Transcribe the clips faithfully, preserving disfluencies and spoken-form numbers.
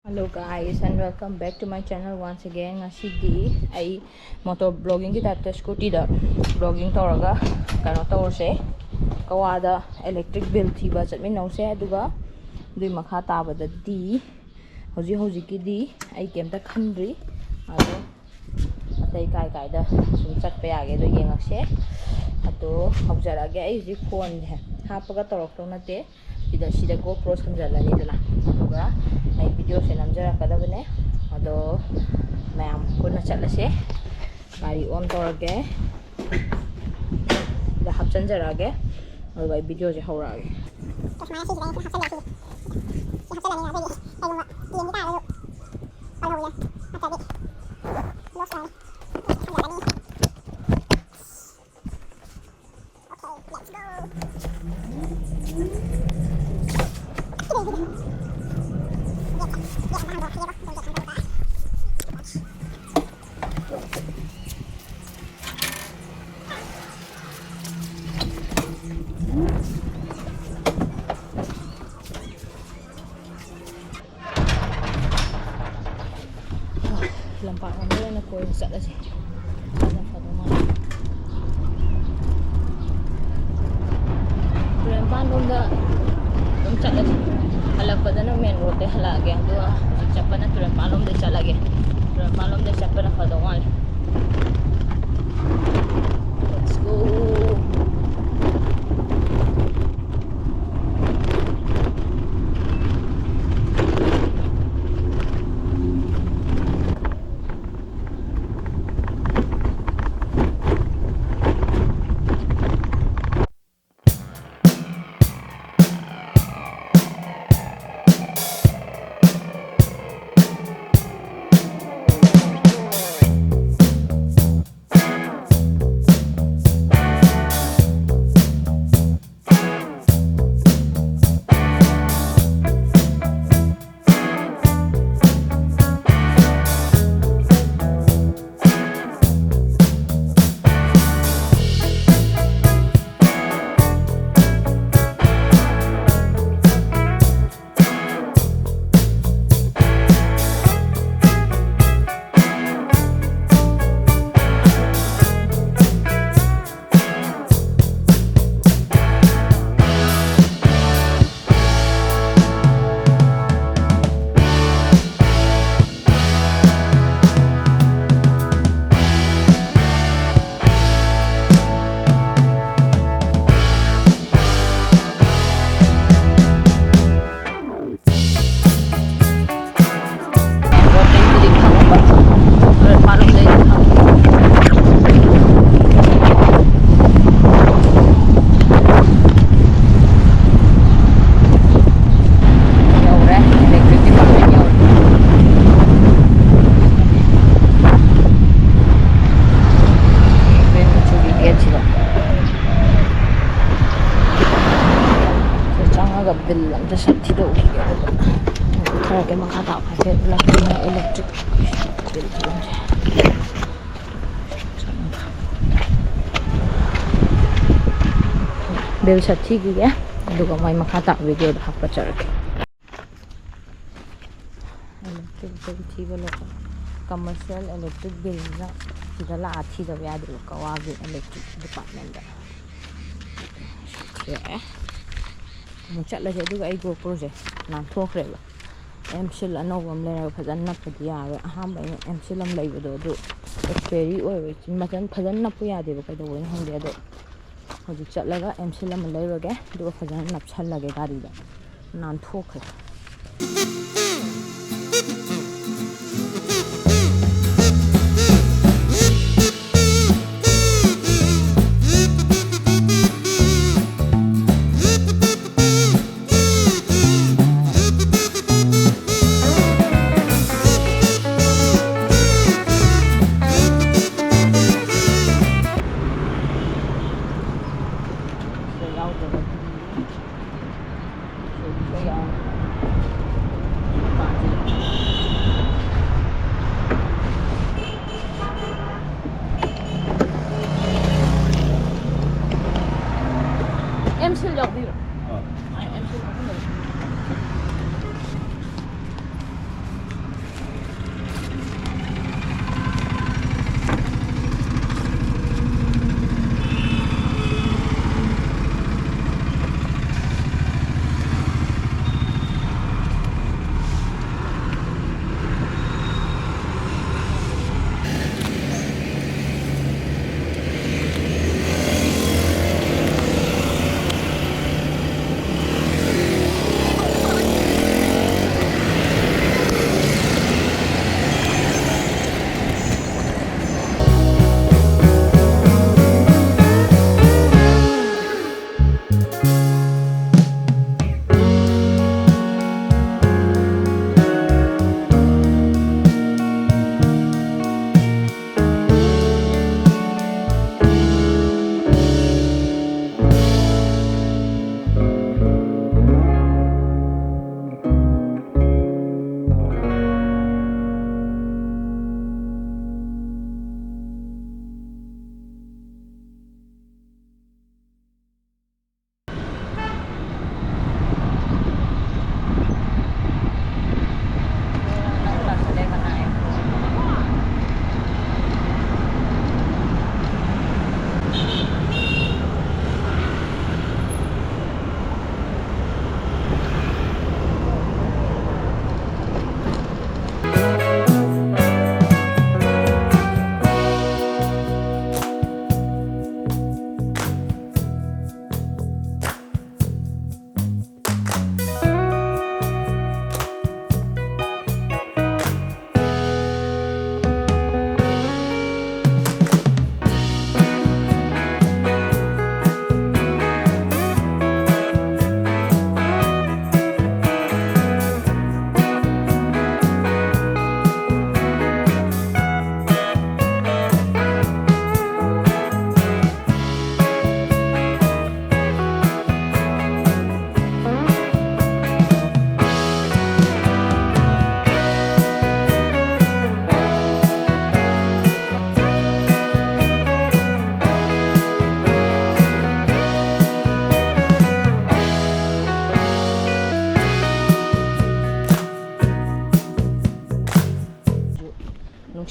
Hello guys and welcome back to my channel once again. ꯉꯁꯤꯗꯤ ꯑꯩ ꯃꯣꯇꯣ ꯕ꯭ꯂꯣꯒꯤꯡꯒꯤ ꯇꯥꯏꯞꯇ ꯁ꯭ꯀꯨꯇꯤꯗ blogging ꯇꯧꯔꯒ ꯀꯩꯅꯣ ꯇꯧꯔꯁꯦ, ꯀꯋꯥꯗ ꯏꯂꯦꯛꯇ꯭ꯔꯤꯛ ꯕꯤꯜ ꯊꯤꯕ ꯆꯠꯃꯤꯟꯅꯧꯁꯦ꯫ ꯑꯗꯨꯒ ꯑꯗꯨꯏ ꯃꯈꯥ ꯇꯥꯕꯗꯗꯤ ꯍꯧꯖꯤꯛ ꯍꯧꯖꯤꯛꯀꯤꯗꯤ ꯑꯩ ꯀꯩꯝꯇ ꯈꯟꯗ꯭ꯔꯤ꯫ ꯑꯗꯣ ꯑꯇꯩ ꯀꯥꯏ ꯀꯥꯏꯗ ꯁꯨꯝ ꯆꯠꯄ ꯌꯥꯒꯦꯗꯣ ꯌꯦꯡꯉꯛꯁꯦ꯫ ꯑꯗꯣ ꯍꯧꯖꯔꯛꯑꯒꯦ꯫ ꯑꯩ ꯍꯧꯖꯤꯛ ꯐꯣꯟꯁꯦ ꯍꯥꯞꯄꯒ ꯇꯧꯔꯛꯇꯧ ꯅꯠꯇꯦ꯫ ꯁꯤꯗ ꯁꯤꯗ GoPro ꯁꯝꯖꯜꯂꯅꯤꯗꯅ, ꯑꯗꯨꯒ ꯑꯩ ꯚꯤꯗꯤꯑꯣꯁꯦ ꯅꯝꯖꯔꯛꯀꯗꯕꯅꯦ꯫ ꯑꯗꯣ ꯃꯌꯥꯝ ꯄꯨꯟꯅ ꯆꯠꯂꯁꯦ꯫ ꯒꯥꯔꯤ ꯑꯣꯟ ꯇꯧꯔꯒꯦ, ꯁꯤꯗ ꯍꯥꯞꯆꯤꯟꯖꯔꯛꯑꯒꯦ꯫ ꯑꯗꯨꯒ ꯑꯩ ꯚꯤꯗꯤꯑꯣꯁꯦ ꯍꯧꯔꯛꯑꯒꯦ꯫ ꯁꯨꯃꯥꯏꯅ ꯁꯤꯁꯤꯗ ꯑꯩꯅ ꯁꯤ ꯍꯥꯞꯆꯤꯜꯂꯦ꯫ ꯁꯤꯁꯦ ꯁꯤ ꯍꯥꯞꯆꯤꯜꯂꯅꯤ꯫ ꯑꯗꯨꯒꯤ ꯀꯩꯒꯨꯝꯕ ꯇꯦꯟꯒꯤ ꯇꯥꯔꯒꯁꯨ ꯄꯜꯍꯧꯋꯦ, ꯅꯠꯇ꯭ꯔꯗꯤ ꯂꯣꯁ ꯑꯣꯏꯔꯅꯤ꯫ ꯍꯟꯖꯜꯂꯅꯤ꯫ Okay, let's go. ꯂꯝꯄꯥꯛ ꯂꯣꯝꯗ ꯑꯣꯏꯅ ꯀꯣꯏꯕ ꯆꯠꯂꯁꯦ꯫ ꯑꯗꯨꯅ ꯐꯗꯧ ꯃꯥꯜꯂꯦ꯫ ꯇꯨꯔꯦꯜ ꯃꯄꯥꯟ ꯂꯣꯝꯗ ꯑꯗꯨꯝ ꯆꯠꯂꯁꯤ꯫ ꯍꯜꯂꯛꯄꯗꯅ ꯃꯦꯟ ꯔꯣꯗꯇꯩ ꯍꯜꯂꯛꯑꯒꯦ꯫ ꯑꯗꯨꯒ ꯍꯧꯖꯤꯛ ꯆꯠꯄꯅ ꯇꯨꯔꯦꯜ ꯃꯄꯥꯟ ꯂꯣꯝꯗꯩ ꯆꯠꯂꯒꯦ꯫ ꯇꯨꯔꯦꯜ ꯃꯄꯥꯟ ꯂꯣꯝꯗꯩ ꯆꯠꯄꯅ ꯐꯗꯧ ꯃꯥꯜꯂꯦ꯫ Let's go. ꯗ ꯁꯛ ꯊꯤꯗꯣꯛꯈꯤꯒꯦ꯫ ꯑꯗꯨꯒ ꯊꯔꯛꯀꯦ ꯃꯈꯥ ꯇꯥꯕ ꯍꯥꯏꯐꯦꯠ ꯂꯥꯛꯄꯤꯅ electric bill ꯊꯤꯔꯝꯁꯦ꯫ Bill ꯁꯠ ꯊꯤꯈꯤꯒꯦ꯫ ꯑꯗꯨꯒ ꯃꯣꯏ ꯃꯈꯥ ꯇꯥꯕ video ꯗ ꯍꯥꯞꯀꯠꯆꯔꯛꯀꯦ꯫ Electric bill ꯊꯤꯕ ꯂꯣꯏꯔꯦ꯫ Commercial electric bill ꯁꯤꯅ ꯁꯤꯗ ꯂꯥꯛꯑ ꯊꯤꯗꯕ ꯌꯥꯗꯦꯕ, ꯀꯋꯥꯒꯤ electric department ꯇ꯫ ꯊꯤꯔꯛꯑꯦ꯫ ꯑꯃꯨꯛ ꯆꯠꯂꯁꯦ꯫ ꯑꯗꯨꯒ ꯑꯩ GoPro ꯁꯦ ꯅꯥꯟꯊꯣꯛꯈ꯭ꯔꯦꯕ꯫ M seal ꯑꯅꯧꯕ ꯑꯃ ꯂꯩꯔꯒ ꯐꯖꯅ ꯅꯞꯄꯗꯤ ꯌꯥꯔꯣꯏ꯫ ꯑꯍꯥꯟꯕ ꯑꯩꯅ M seal ꯑꯃ ꯂꯩꯕꯗꯣ ꯑꯗꯨ expiry ꯑꯣꯏꯕ, ꯃꯊꯟ ꯐꯖꯅ ꯅꯞꯄ ꯌꯥꯗꯦꯕ, ꯀꯩꯗꯧꯕꯩꯅꯣ ꯈꯪꯗꯦ꯫ ꯑꯗꯣ ꯍꯧꯖꯤꯛ ꯆꯠꯂꯒ M seal ꯑꯃ ꯂꯩꯔꯨꯔꯒꯦ, ꯑꯗꯨꯒ ꯐꯖꯅ ꯅꯞꯁꯜꯂꯒꯦ ꯒꯥꯔꯤꯗ꯫ ꯅꯥꯟꯊꯣꯛꯈ꯭ꯔꯦ꯫ ꯁꯤꯗ ꯌꯥꯎꯗꯕ ꯁꯤꯗ ꯌꯥꯎ-,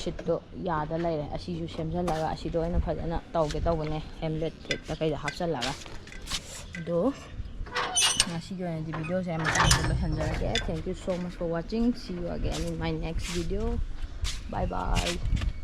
ꯁꯤꯠꯇꯣ ꯌꯥꯗ ꯂꯩꯔꯦ꯫ ꯑꯁꯤꯁꯨ ꯁꯦꯝꯖꯤꯜꯂꯒ ꯑꯁꯤꯗ ꯑꯣꯏꯅ ꯐꯖꯅ ꯇꯧꯒꯦ ꯇꯧꯕꯅꯦ, ꯍꯦꯝꯂꯦꯠ ꯀꯦꯛꯇ ꯀꯩꯗ ꯍꯥꯞꯆꯜꯂꯒ꯫ ꯑꯗꯣ ꯉꯁꯤꯒꯤ ꯑꯣꯏꯅꯗꯤ ꯚꯤꯗꯤꯑꯣꯁꯦ ꯃꯇꯥꯡꯗ ꯂꯣꯏꯁꯤꯟꯖꯔꯒꯦ꯫ Thank you so much for watching. See you again in my next video. Bye bye.